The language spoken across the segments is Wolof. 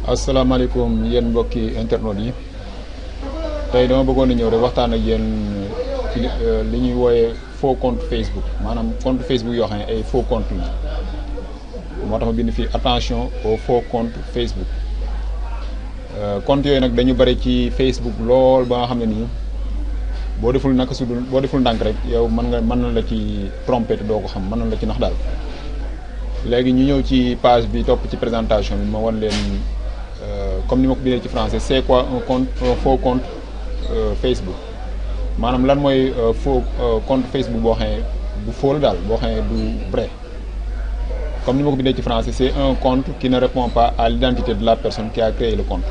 asalaamaaleykum yéen mbokki internet yi tey dama bëggoon a ñëw rek waxtaan ak yéen ci li ñuy wooyee faux compte Facebook maanaam compte Facebook yoo xam ne ay faux compte la moo tax ma bind fii attention au faux compte Facebook compte yooyu nag dañu bari ci Facebook lool ba nga xam ne nii boo deful ndànk rek yow mën na la ci tromper te doo ko xam mën na la ci nax daal. léegi ñu ñëw ci page bi topp ci présentation bi ma wan leen comme ni ma ko bindee ci français c'est quoi un faux compte Facebook maanaam lan mooy faux compte Facebook boo xam ne bu faux la daal boo xam ne du vrai comme ni ma ko bindee ci français c'est un compte qui ne répond pas à l'identité de la personne qui a créé le compte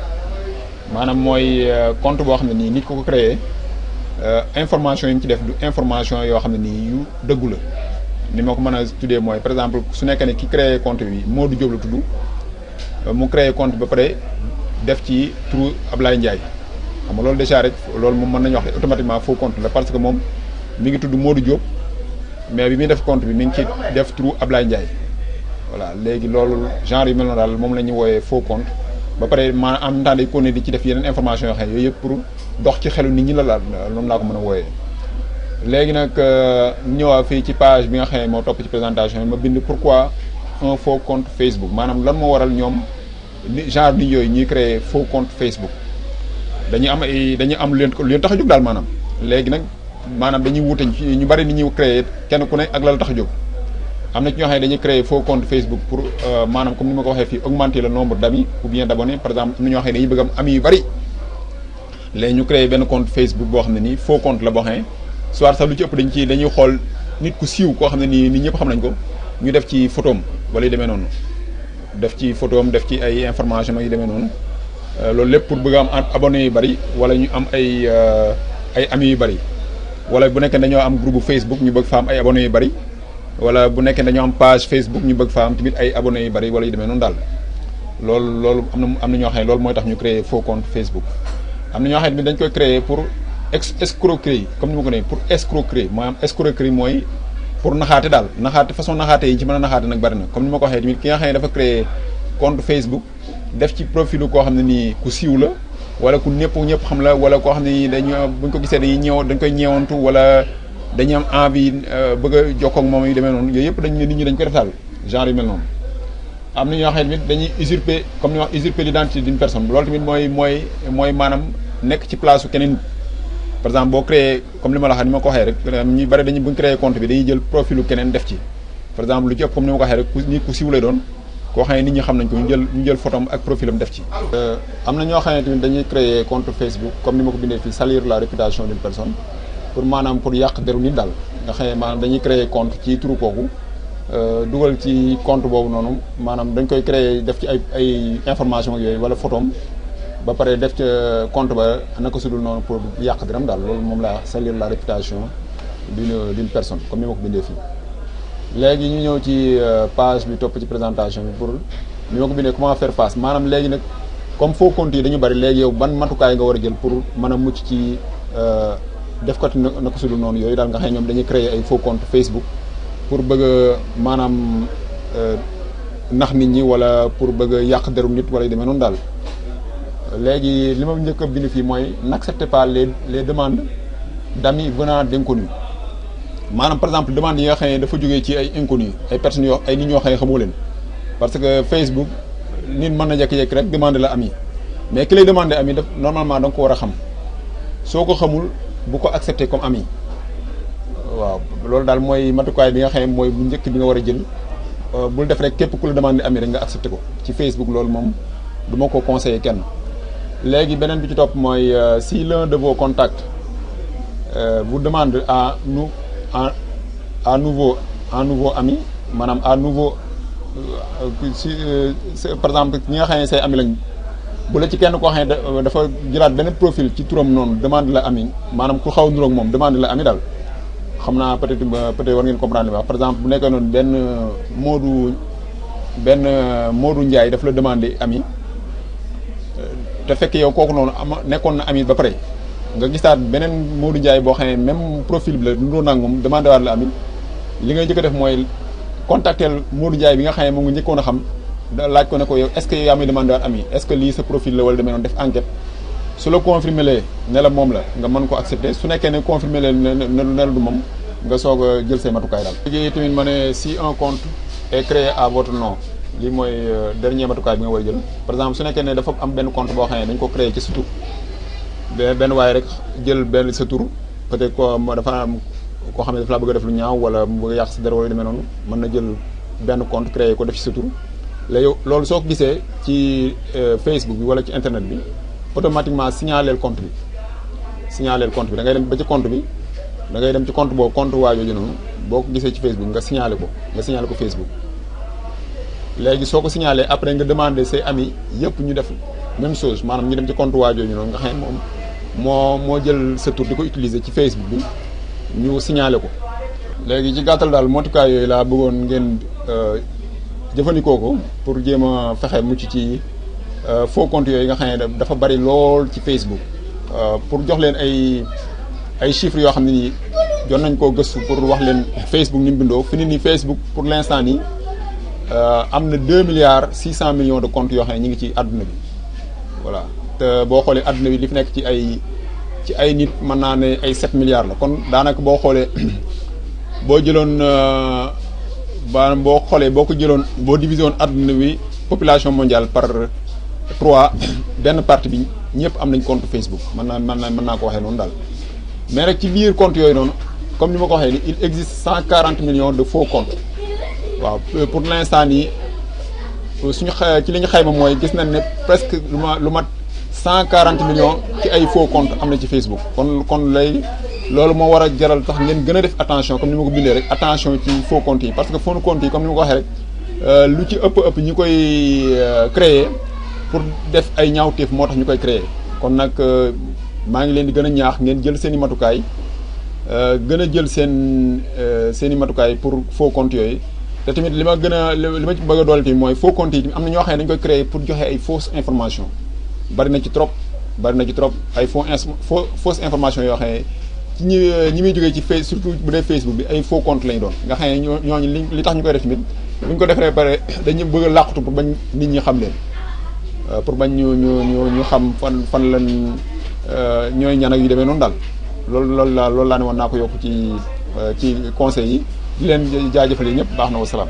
maanaam mooy compte boo xam ne nii nit ko créé information yi mu ci def du information yoo xam ne nii yu dëggu la. ni ma ko mën a tuddee mooy par exemple su nekkee ne ki créé compte bi Modou Diop la tudd mu créé compte ba pare def ci turu Ablaye Ndiaye xam nga loolu déjà rek loolu moom mën nañu wax automatiquement faux compte la parce que moom mi ngi tudd Modou Diop mais bi muy def compte bi mi ngi ci def turu Ablaye Ndiaye voilà léegi loolu genre yu mel noonu daal moom la ñu wooyee faux compte ba pare en même temps day continuer di ci def yeneen information yoo xam ne yooyu yëpp pour dox ci xelu nit ñi la laal noonu laa ko mën a wooyee. léegi nag ñëwaat fii ci page bi nga xam ne moo topp ci présentation bi ma bind pourquoi un faux compte Facebook maanaam lan moo waral ñoom genre nit yooyu ñuy créer faux compte Facebook dañuy am lu leen tax a jóg daal maanaam léegi nag maanaam dañuy wuute ñu bari ni ñuy créer kenn ku ne ak la tax a jóg am na ci ñoo xam ne dañuy créer faux compte Facebook pour maanaam comme ni ma ko waxee fii augmenter le nombre d'amis ou bien d'abonnés par exemple am na ñoo xam ne dañuy bëgg am amis yu bari léegi ñu créer benn compte Facebook boo xam ne nii faux compte la boo xam ne soit sax lu ci ëpp dañuy xool nit ku siiw koo xam ne nii nit ñëpp xam nañ ko ñu def ci photoom wala yu demee noonu def ci photoom def ci ay information yu demee noonu loolu lépp pour bëgg am abonnés yu bari wala ñu am ay amis yu bari wala bu nekkee dañoo am groupe Facebook ñu bëgg fa am ay abonnés yu bari wala bu nekkee dañoo am page Facebook ñu bëgg fa am tamit ay abonnés yu bari wala yu demee noonu daal loolu am na ñoo xam ne loolu mooy tax ñu créer faux compte Facebook am na ñoo xam ne dañ koy créer pour escroquerie comme ni ma ko nee pour escroquerie maanaam escroquerie mooy pour naxaate daal naxaate façon naxaate yi ci mën a naxaate nag bari na comme ni ma ko waxee tamit ki nga xam ne dafa créer compte Facebook def ci profilu koo xam ne nii ku siiw la wala ku ñëpp xam la wala koo xam ne nii buñ ko gisee dañ koy ñeewantu wala dañuy am envie bëgg a jokkoo ak moom yu demee noonu yooyu yëpp nit ñi dañ koy def daal genre yu mel noonu. am na ñoo xam ne tamit dañuy usurper comme ni ma wax usurper l'identité d'une personne loolu tamit mooy maanaam nekk ci place su keneen. par exemple boo créé comme li ma la wax ni ma ko waxee rek ñu bari bu ñu créé compte bi dañuy jël profilu keneen def ci par exemple lu ci ëpp comme ni ma ko waxee rek nit ku siiw lay doon koo xam ne nit ñi xam nañ ko ñu jël photom ak profilam def ci. am na ñoo xam ne tamit dañuy créé compte Facebook comme ni ma ko bindee fii salir la réputation d'une personne pour maanaam pour yàq deru nit daal nga xam ne maanaam dañuy créé compte ci turu kooku dugal ci compte boobu noonu maanaam dañ koy créé def ci ay information yooyu wala photom ba pare def ca compte ba naka sudul noonu pour yàq diram daal loolu moom la salir la réputation d'une personne comme ni ma ko bindee fii léegi ñu ñëw ci page bi topp ci présentation bi pour ni ma ko bindee comment faire face maanaam léegi nag comme faux compte yi dañu bari léegi yow ban matukaay nga war a jël pour mën a mucc ci def ko naka sudul noonu yooyu daal nga xam ne ñoom dañuy créer ay faux compte Facebook pour bëgg a maanaam nax nit ñi wala pour bëgg a yàq deru nit wala yu demee noonu daal léegi li ma njëkk a bind fii mooy n'acceptez pas les demandes d'amis venant d'inconnus maanaam par exemple demande yi nga xam ne dafa jógee ci ay inconnus ay personnes ay nit ñoo xam ne xamoo leen parce que Facebook nit mën na jékki-jékki rek demande la ami mais ki lay demandé ami daf normalement da nga ko war a xam soo ko xamul bu ko accepté comme ami waaw loolu daal mooy matukaay bi nga xam ne mooy bu njëkk bi nga war a jël bul def rek képp ku la demandé ami rek nga accepté ko ci Facebook loolu moom du ma ko conseillé kenn. léegi beneen bi ci topp mooy si l'un de vos contacts vous demande à nouveau ami maanaam à nouveau par exemple ñi nga xam ne say ami lañ bu la ci kenn koo xam ne dafa jëlaat benn profil ci turam noonu demande la ami maanaam ku xaw a niróog moom demande la ami daal xam naa peut-être war ngeen comprendre li wax par exemple bu nekkee noonu benn Modou Ndiaye daf la demandé ami te fekk yow kooku noonu nekkoon na ami ba pare nga gisaat beneen Modou Ndiaye boo xam ne même profil bi la nuroo nag moom demandé waat la ami li ngay njëkk a def mooy contacter Modou Ndiaye bi nga xam ne moom nga njëkkoon a xam laaj ko ne ko yow est-ce que yaa may demandé waat ami est-ce que lii sa profil la wala demee noonu def enquête su la confirmé lee ne la moom la nga mën ko accepter su nekkee ne confirmé lee ne la du moom nga soog a jël say matukaay daal. léegi tamit ma ne si un compte est créé à votre nom lii mooy dernier matukaay bi nga war a jël par exemple su nekkee ne dafa am benn compte boo xam ne dañ ko créé ci sa tur benn waaye rek jël benn sa tur peut-être ko dafa am koo xam ne dafa la bëgg a def lu ñaaw wala mu bëgg a yàq si dara wala demee noonu mën na jël benn compte créé ko def ci sa tur léegi loolu soo ko gisee ci Facebook bi wala ci internet bi automatiquement signaleel compte bi da ngay dem ba ci compte bi da ngay dem ci compte boobu compte waa jooju noonu boo ko gisee ci Facebook nga signalé ko Facebook léegi soo ko signalé après nga demandé say amis yëpp ñu def même chose maanaam ñu dem ci compte waa jooju noonu nga xam ne moom moo jël sa tur di ko utiliser ci Facebook bi ñu signalé ko. léegi ci gàttal daal motukaay yooyu laa bëggoon ngeen jëfandikoo ko pour jéem a fexe mucc ci faux compte yooyu nga xam ne dafa bari lool ci Facebook pour jox leen ay chiffres yoo xam ne nii jot nañ koo gëstu pour wax leen Facebook ni mu bindoo fi ni nii Facebook pour l'instant nii am na 2 milliards 600 millions de comptes yoo xam ne ñu ngi ci àdduna bi voilà te boo xoolee àdduna bi li fi nekk ci ay nit mën naa ne ay 7 milliards la kon daanaka boo xoolee boo jëloon boo ko jëloon boo divisé woon àdduna bi population mondiale par 3 benn partie bi ñëpp am nañ compte Facebook mën naa ko waxee noonu daal mais rek ci biir compte yooyu noonu comme ni ma ko waxee ni il existe 140 millions de faux comptes waaw pour l'instant nii suñu ci li ñu xayma mooy gis nañ ne presque lu mat 140 millions ci ay faux comptes am na ci Facebook kon lay loolu moo war a jaral tax ngeen gën a def attention comme ni ma ko bindee rek attention ci faux comptes yi parce que faux comptes yi comme ni ma ko waxee rek lu ci ëpp ñi koy créer pour def ay ñaawteef moo tax ñu koy créer kon nag maa ngi leen di gën a ñaax ngeen jël seen i matukaay gën a jël seen i matukaay pour faux comptes yooyu te tamit li ma ci bëgg a doole tamit mooy faux comptes yi am na ñoo xam ne dañu koy créer pour joxe ay fausses informations bari na ci trop ay fausses informations yoo xam ne ci ñi muy jógee ci surtout bu dee Facebook bi ay faux comptes lañu doon nga xam ne ñooñu li tax ñu koy def tamit bu ñu ko defee pare dañu bëgg a làqatu pour bañ nit ñi xam leen pour bañ ñu xam fan lañ ñooy ñan ak yu demee noonu daal loolu laa ne woon naa ko yokk ci conseils yi di leen jaajëfal yi ñëpp baax na wa salaam